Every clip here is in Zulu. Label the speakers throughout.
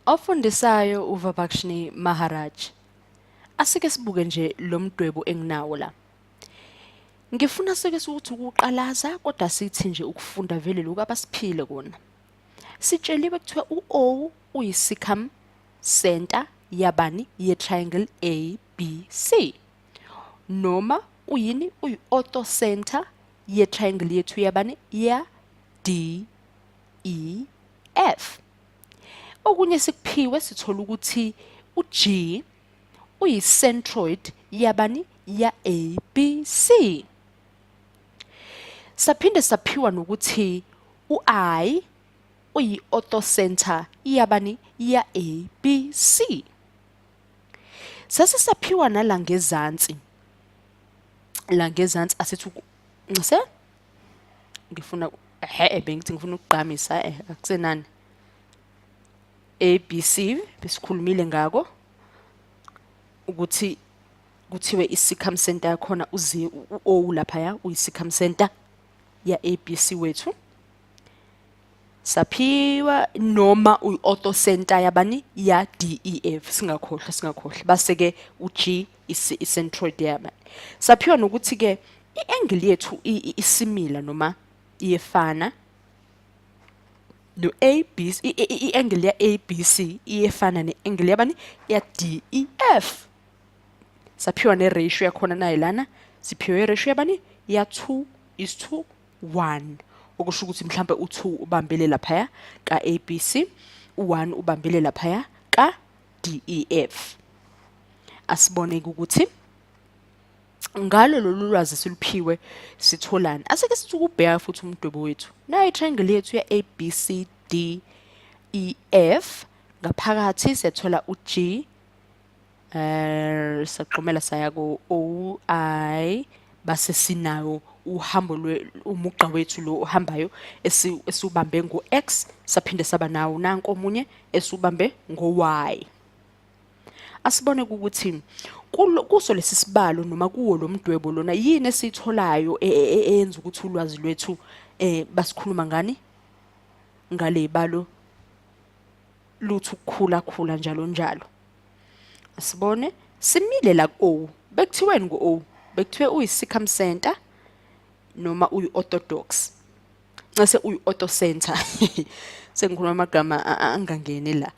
Speaker 1: Ofundisayo uVabakshni Maharaj. Asike sibuke nje lo mdwebo enginawo la. Ngifuna sike siwuthi ukuqalaza kodwa sithi nje ukufunda vele lokhu abasiphile kona. Sitsheliwe kuthiwa u-O uyi-circum center yabani ye-triangle ABC. Noma uyini uyi-ortho center ye-triangle yethu yabani ya D E F. Okunye sikuphiwe sithola ukuthi u-G uyi-centroid yabani ya A B C. Saphinde saphiwa nokuthi u-I uyi-orthocenter yabani ya A B C. Sase saphiwa nala ngezansi. La ngezansi asithi ncise ngifuna he bengithi ngifuna ukugqamisa eh akusenani. A B C besikhulumile ngako ukuthi kuthiwe i-circumcenter yakhona uzi u-O laphaya uyi-circumcenter ya ABC wethu saphiwa noma uyi-ortho center yabani ya DEF singakhohlwa singakhohlwa base ke u-G i-centroid yabani saphiwa nokuthi ke i-angle yethu isimila noma iyefana no-A B i-angle ya A B C iyefana ne-angle yabani ya D E F saphiwa ne-ratio yakhona nayo lana siphiwe i-ratio yabani ya 2 is to 1 okusho ukuthi mhlampe u-2 ubambele laphaya ka-A B C u-1 ubambele laphaya ka-D E F asibone ukuthi ngalo lolu lwazi siluphiwe sitholani asike sithi ukubheka futhi umdwebo wethu nayo i-triangle yethu ya-A B C D E F ngaphakathi siyathola u-G eh sagxumela saya ku O I base sinayo uhambo umugqa wethu lo ohambayo esiwubambe ngo-X saphinde saba nawo nanku omunye esiwubambe ngo-Y. Asibone ukuthi kuso lesi sibalo noma kuwo lo mdwebo lona yini esiyitholayo e, e, e, eyenza ukuthi ulwazi lwethu eh basikhuluma ngani ngale balo luthi ukukhula khula njalo njalo. Asibone simile la ku-O. Bekuthiweni ku-O? Bekuthiwe uyi-circumcenter noma uyi-orthodox. Ncese uyi-orthocenter. Sengikhuluma amagama angangeni la.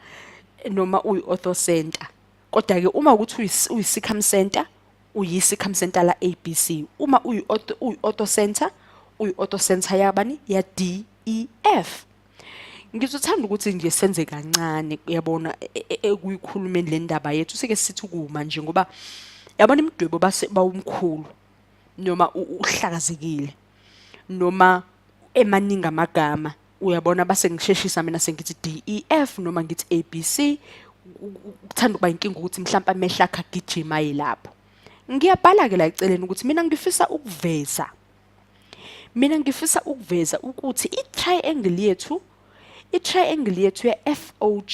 Speaker 1: Noma uyi-orthocenter. Kodwa-ke uma ukuthi uyi-circumcenter, uyi-circumcenter la ABC. Uma uyi-orthocenter, uyi-orthocenter yabani? Ya D E F. Ngizothanda ukuthi nje senze kancane uyabona e, e, ekuyikhulumeni le ndaba yethu sike sithi ukuma nje ngoba yabona imidwebo base bawumkhulu noma uhlakazekile noma emaningi amagama uyabona base ngisheshisa mina sengithi D E F noma ngithi A B C kuthanda ukuba inkinga ukuthi mhlawumbe amehlo akhe agijima aye lapho ngiyabhala ke la eceleni ukuthi mina ngifisa ukuveza Mina ngifisa ukuveza ukuthi i-triangle yethu i-triangle yethu ya-FOG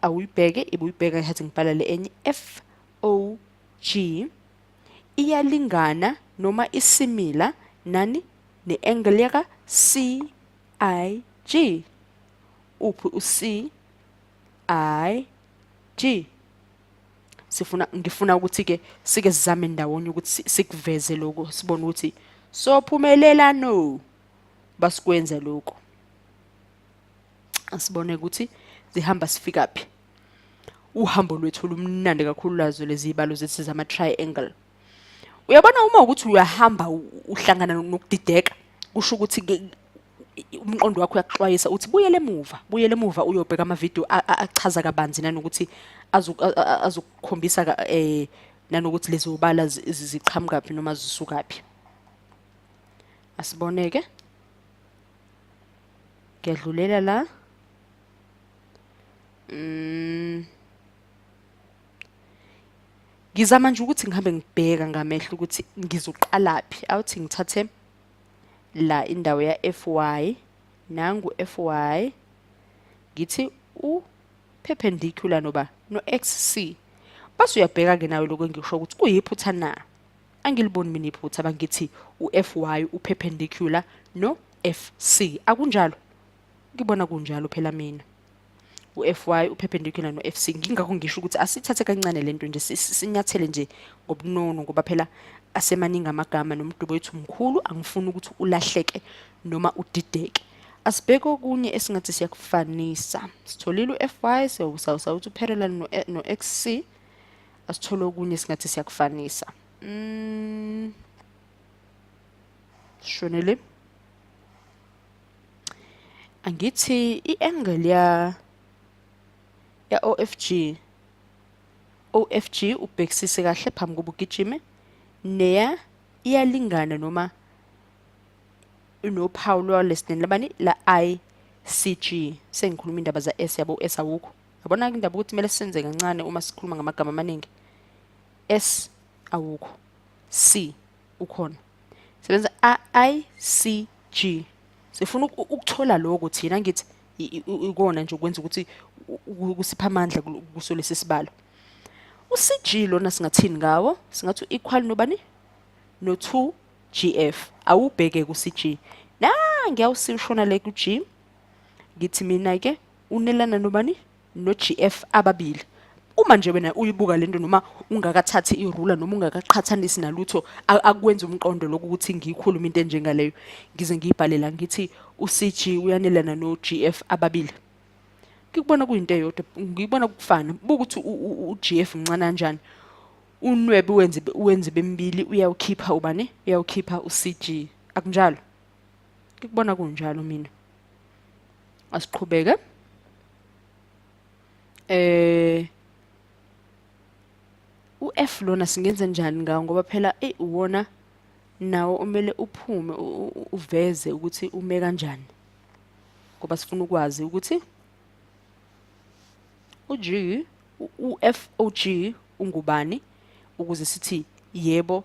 Speaker 1: awuyibheke ibuyibheka ngihathi ngibhala le enye FOG iyalingana noma isimila nani ne-angle yaka CIG uphi u-C I G sifuna ngifuna ukuthi ke sike sizame ndawonye ukuthi sikuveze lokho sibone ukuthi sophumelela no basikwenza lokho asibone ukuthi zihamba sifika phi uhambo lwethu lumnandi kakhulu lazo lezi zibalo zethu zama triangle uyabona uma ukuthi uyahamba uhlangana nokudideka kusho ukuthi umqondo wakho uyakuxwayisa uthi buyele emuva buyele emuva uyobheka amavidiyo achaza kabanzi nanokuthi azokukhombisa eh nanokuthi lezi ubala ziqhamukaphi noma zisukaphi asiboneke ngiyadlulela la mm. Ngizama nje ukuthi ngihambe ngibheka ngamehlo ukuthi ngizoqalaphi awuthi ngithathe la indawo ya FY nangu FY ngithi u perpendicular noba no XC base uyabheka ke nawe lokho engikusho ukuthi kuyiphutha na angiliboni mina iphutha bangithi u FY u perpendicular no FC akunjalo ngibona kunjalo phela mina. U-FY uperpendicular no-FC. Ngingakho ngisho ukuthi asithathe kancane lento nje, sinyathele nje ngobunono, ngoba phela asemaningi amagama nomdubo wethu mkhulu, angifuni ukuthi ulahleke noma udideke. Asibheke okunye esingathi siyakufanisa. Sitholile u-FY, sawuthi uparallel no-XC. Asithole okunye esingathi siyakufanisa. Shonele. Angithi i-angle ya OFG, OFG ubhekisise kahle phambi kokuba ugijime, neya iyalingana noma inophawu lwalesine labani la ICG. Sengikhuluma indaba za S, yabo, S awukho. Yabona indaba ukuthi kumele senze kancane uma sikhuluma ngamagama amaningi. S awukho, C ukhona. Sebenza I C G. Sifuna ukuthola lokho thina, ngithi ikona nje ukwenza ukuthi kusipha amandla kuso lesi sibalo. U-CG lona singathini ngawo? Singathi u-equal nobani? No-2 GF. Awubheke ku-CG. Na ngiyawusishona le ku-G. Ngithi mina ke unelana nobani? No-GF ababili. Uma nje wena uyibuka lento noma ungakathathi irula noma ungakaqhathanisi nalutho, akwenza umqondo lokhu ukuthi ngiyikhulume into enjengaleyo, ngize ngiyibhale la ngithi u-CG uyanelana no-GF ababili. Ngikubona kuyinto eyodwa, ngikubona kufana. Buka ukuthi u-GF mncane kanjani. Unwebe uwenze bemibili, uyawukhipha ubani? Uyawukhipha u-CG. Akunjalo? Ngikubona kunjalo mina. Asiqhubeke. U-F lona singenza njani ngawo, ngoba phela eyi uwona nawo omele uphume uveze ukuthi ume kanjani, ngoba sifuna ukwazi ukuthi u-G, u-F O G ungubani, ukuze sithi yebo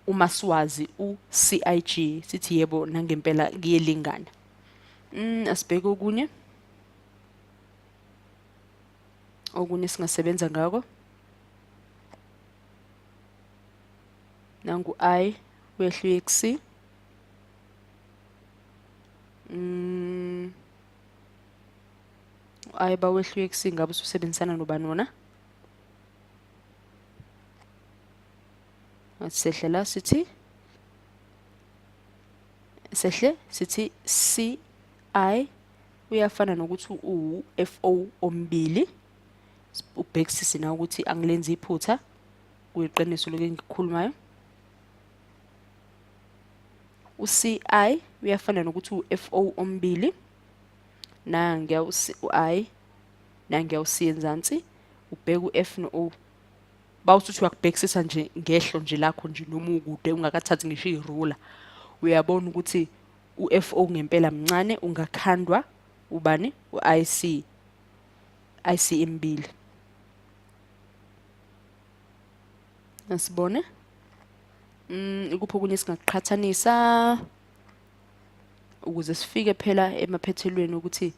Speaker 1: uma siwazi u-C I G, sithi yebo nangempela kuyelingana. Asibheke okunye. Okunye singasebenza ngako. Nangu I uyehluye ku-C. I bawehluye ku-C, ngabe ususebenzisana nobani wona? Sehla la sithi, sehle sithi C I uyafana nokuthi u F O ombili. Ubhekisise na ukuthi angilenzi iphutha, kuyiqiniso lokho engikukhulumayo. U-C I uyafana nokuthi u F O ombili. Nangiya u-I, nangiya u-C enzansi, ubheke u-F no-O. Bawusuthi uyakubhekisisa nje ngehlo nje lakho nje noma ukude ungakathathi ngisho irula, uyabona ukuthi u-F O ngempela mncane, ungakhandwa ubani? U-I C, I C emibili. Asibone. Ikuphi okunye singakuqhathanisa ukuze sifike phela emaphethelweni ukuthi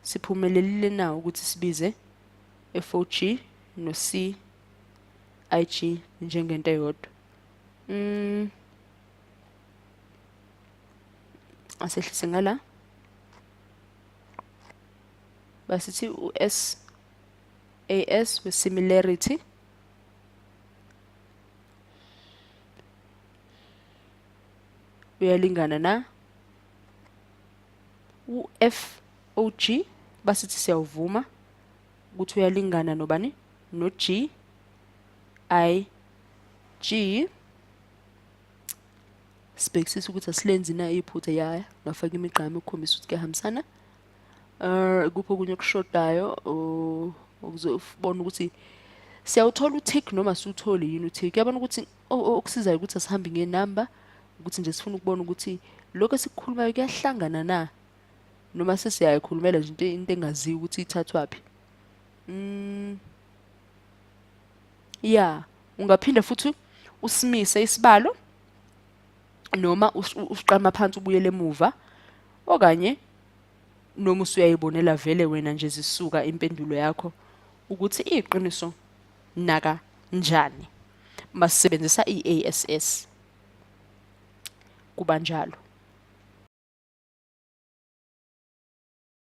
Speaker 1: siphumelelile na ukuthi sibize F O G no C I G njengento eyodwa. Asehlise ngala. Basithi u S A S with similarity. Uyalingana na u F O G, basithi siyawuvuma ukuthi uyalingana nobani? No G I G. Sibhekisisa ukuthi asilenzi na iphutha, ya ngafaka imigqame ukukhombisa ukuthi kuyahambisana. Kuphi okunye okushodayo ukuze ubone ukuthi siyawuthola u-tick noma siwutholi yini u-tick. Uyabona ukuthi okusizayo ukuthi asihambi ngenamba, ukuthi nje sifuna ukubona ukuthi lokho esikukhulumayo kuyahlangana na, noma sesiyayikhulumela nje into engaziwa ukuthi ithathwaphi. Ya, ungaphinda futhi usimise isibalo noma usiqama phansi ubuyele emuva, okanye noma usuyayibonela vele wena nje zisuka impendulo yakho ukuthi iqiniso naka njani. Masisebenzisa i-ASS kuba njalo.